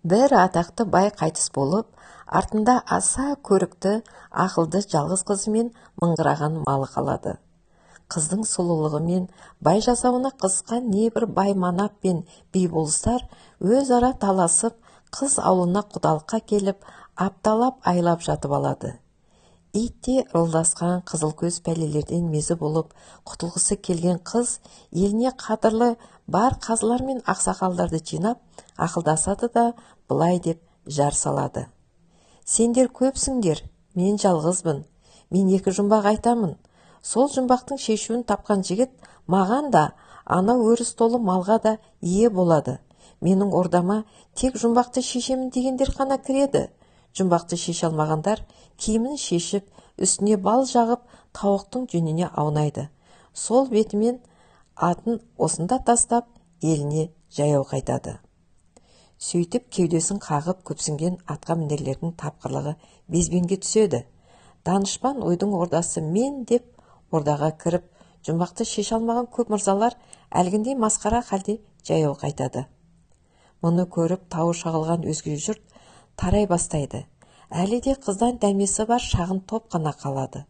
Бір атақты бай қайтыс болып, артында аса көрікті, ақылды жалғыз қызы мен мыңғыраған малы қалады. Қыздың сұлулығы мен бай жасауына қызыққан небір бай манап пен би болыстар өзара таласып, қыз аулына құдалыққа келіп, апталап, айлап жатып алады. Итте ырылдасқан қызыл көз пәлелерден мезі болып құтылғысы келген қыз еліне қадірлі бар қазылар мен ақсақалдарды жинап, ақылдасады да, былай деп жар салады: «Сендер көпсіңдер, мен жалғызбын. Мен екі жұмбақ айтамын. Сол жұмбақтың шешуін тапқан жігіт маған да, анау өріс толы малға да ие болады. Менің ордама тек жұмбақты шешемін дегендер ғана кіреді. Жұмбақты шеше алмағандар киімін шешіп, үстіне бал жағып, тауықтың жүніне аунайды. Сол бетімен атын осында тастап, еліне жаяу қайтады». Сөйтіп кеудесін қағып көпсінген атқа мінерлердің тапқырлығы безбенге түседі. Данышпан ойдың ордасы мен деп ордаға кіріп, жұмбақты шеше алмаған көп мырзалар әлгіндей масқара халде жаяу қайтады. Мұны көріп, тауы шағылған өзге жұрт тарай бастайды. Әлі де қыздан дәмесі бар шағын топ қана қалады.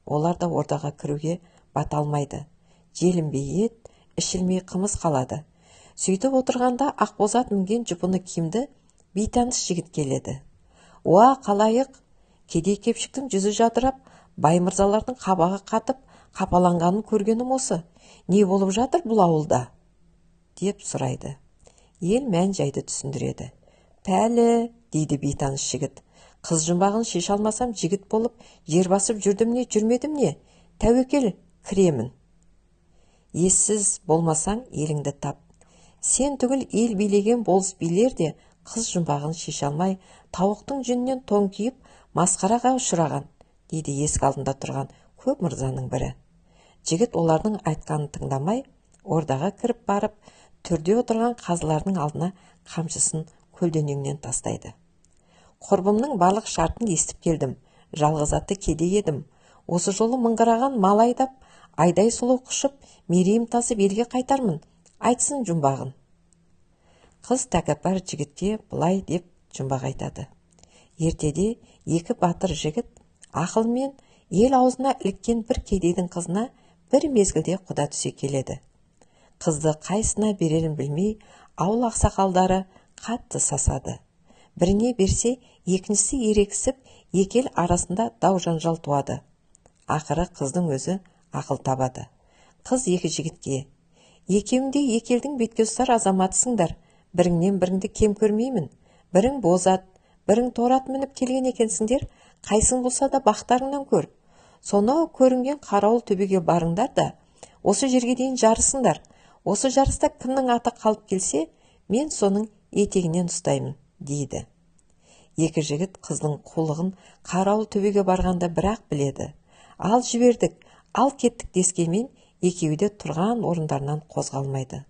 Олар да ордаға кіруге бата алмайды. Желінбей ет, ішілмей қымыз қалады. Сөйтіп отырғанда ақбозат мінген жұпыны киімді бейтаныс жігіт келеді. «Уа, қалайық, кедей-кепшіктің жүзі жадырап, бай мырзалардың қабағы қатып, қапаланғанын көргенім осы. Не болып жатыр бұл ауылда?» деп сұрайды. Ел мән жайды түсіндіреді. «Пәлі, – дейді бейтаныс жігіт, – қыз жұмбағын шеше алмасам, жігіт болып жер басып жүрдім не, жүрмедім не? Тәуекел, кіремін». «Ессіз болмасаң, еліңді тап. Сен түгіл, ел билеген болыс билер де қыз жұмбағын шеше алмай, тауықтың жүнінен тон киіп, масқараға ұшыраған», – дейді есік алдында тұрған көп мырзаның бірі. Жігіт олардың айтқанын тыңдамай, ордаға кіріп барып, төрде отырған қазылардың алдына қамшысын көлденеңнен тастайды. «Құрбымның барлық шартын естіп келдім. Жалғыз атты кедей едім. Осы жолы мыңғыраған мал айдап, айдай сұлу құшып, мерейім тасып елге қайтармын. Айтсын жұмбағын». Қыз тәкаппар жігітке былай деп жұмбақ айтады. Ертеде екі батыр жігіт ақылмен ел аузына іліккен бір кедейдің қызына бір мезгілде құда түсе келеді. Қызды қайсына берерін білмей, ауыл ақсақалдары қатты сасады. Біріне берсе, екіншісі ерегісіп, екі ел арасында дау жанжал туады. Ақыры қыздың өзі ақыл табады. Қыз екі жігітке: «Екеуің де екі елдің бетке ұстар азаматысыңдар. Біріңнен біріңді кем көрмеймін. Бірің боз ат, бірің торы ат мініп келген екенсіңдер. Қайсың болса да, бақтарыңнан көр. Сонау көрінген қарауыл төбеге барыңдар да, осы жерге дейін жарысыңдар. Осы жарыста кімнің аты қалып келсе, мен соның етегінен ұстаймын», – дейді. Екі жігіт қыздың қулығын қарауыл төбеге барғанда бірақ біледі. Ал жібердік, ал кеттік дескенмен, екеуі де тұрған орындарынан қозғалмайды.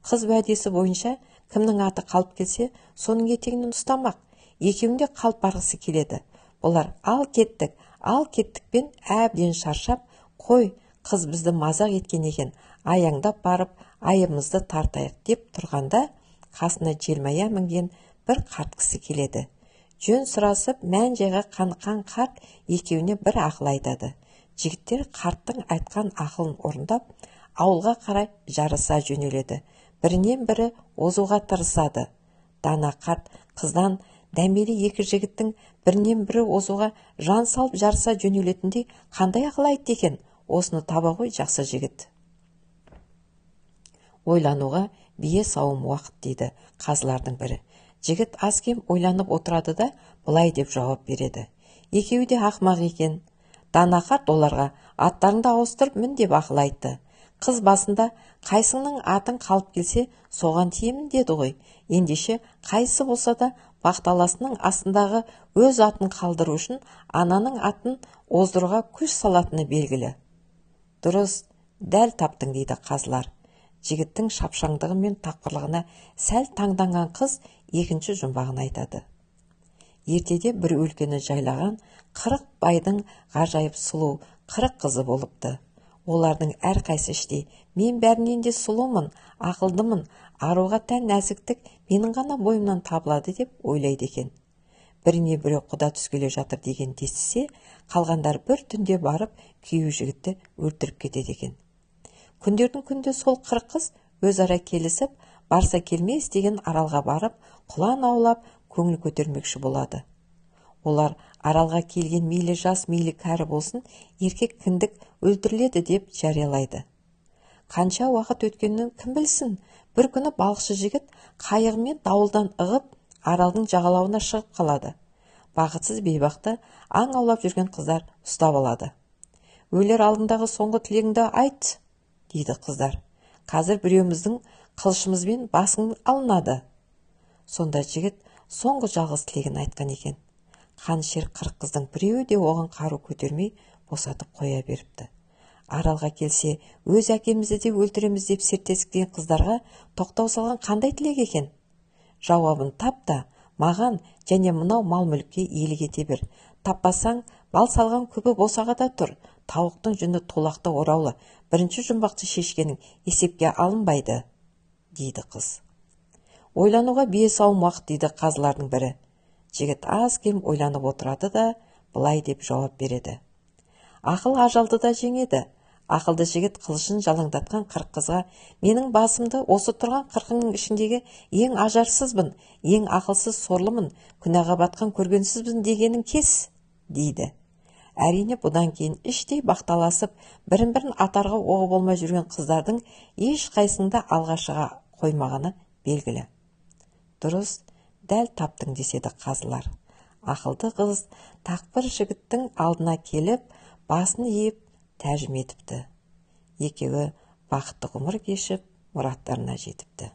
Қыз уәдесі бойынша кімнің аты қалып келсе, соның етегінен ұстамақ. Екеуінің де қалып барғысы келеді. Бұлар ал кеттік, ал кеттікпен әбден шаршап, қой, қыз бізді мазақ еткен екен, аяңдап барып айыбымызды тартайық деп тұрғанда, қасына желмая мінген бір қарт кісі келеді. Жөн сұрасып, мән жайға қаныққан қарт екеуіне бір ақыл айтады. Жігіттер қарттың айтқан ақылын орындап, ауылға қарай жарыса жөнеледі. Бірінен бірі озуға тырысады. Дана қарт қыздан дәмелі екі жігіттің бірінен бірі озуға жан салып жарыса жөнелетіндей қандай ақыл айтты екен? Осыны таба ғой, жақсы жігіт. «Ойлануға бие сауым уақыт», – дейді қазылардың бірі. Жігіт аз-кем ойланып отырады да, былай деп жауап береді: «Екеуі де ақымақ екен. Дана қарт оларға аттарыңды ауыстырып мін деп ақыл айтты. Қыз басында қайсыңның атың қалып келсе, соған тиемін деді ғой. Ендеше қайсысы болса да бақталасының астындағы өз атын қалдыру үшін ананың атын оздыруға күш салатыны белгілі». «Дұрыс, дәл таптың», – дейді қазылар. Жігіттің шапшаңдығы мен тапқырлығына сәл таңданған қыз екінші жұмбағын айтады. Ертеде бір өлкені жайлаған 40 байдың ғажайып сұлу 40 қызы болыпты. Олардың әрқайсысы іштей мен бәрінен де сұлумын, ақылдымын, аруға тән нәзіктік менің ғана бойымнан табылады деп ойлайды екен. Біріне біреу құда түскелі жатыр деген естісе, қалғандар бір түнде барып күйеу жігітті өлтіріп кетеді екен. Күндердің күнде сол 40 қыз өзара келісіп, барса келмес деген аралға барып, құлан аулап, көңіл көтермекші болады. Олар аралға келген мейлі жас, мейлі кәрі болсын, еркек кіндік өлтіріледі деп жариялайды. Қанша уақыт өткенін кім білсін, бір күні балықшы жігіт қайығымен дауылдан ығып, аралдың жағалауына шығып қалады. Бақытсыз бейбақты аң аулап жүрген қыздар ұстап алады. Өлер алдындағы соңғы тілегіңді айт, дейді қыздар. Қазір біреуміздің қылышымызбен басың алынады. Сонда жігіт соңғы жалғыз тілегін айтқан екен. Қанішер 40 қыздың біреуі де оған қару көтермей босатып қоя беріпті. Аралға келсе, өз әкемізді де өлтіреміз деп серттескен қыздарға тоқтау салған қандай тілек екен? Жауабын тап та, маған және мынау мал-мүлікке иелік ете бер. Таппасаң, бал салған күбі босағада тұр. Тауықтың жүні тулақта ораулы. Бірінші жұмбақты шешкенің есепке алынбайды, дейді қыз. Ойлануға бие сауым уақыт, дейді қазылардың бірі. Жігіт аз-кем ойланып отырады да, былай деп жауап береді. Ақыл ажалды да жеңеді. Ақылды жігіт қылышын жалаңдатқан 40 қызға менің басымды осы тұрған 40-ның ішіндегі ең ажарсызбын, ең ақылсыз сорлымын, күнәға батқан көргенсізбін дегенін кес, дейді. Әрине, бұдан кейін іштей бақталасып, бірін-бірін атарға оғы болмай жүрген қыздардың ешқайсының да алға шыға қоймағаны белгілі. Дұрыс, дәл таптың деседі қазылар. Ақылды қыз тақпыр жігіттің алдына келіп, басын иіп, тәжім етіпті. Екеуі бақытты ғұмыр кешіп, мұраттарына жетіпті.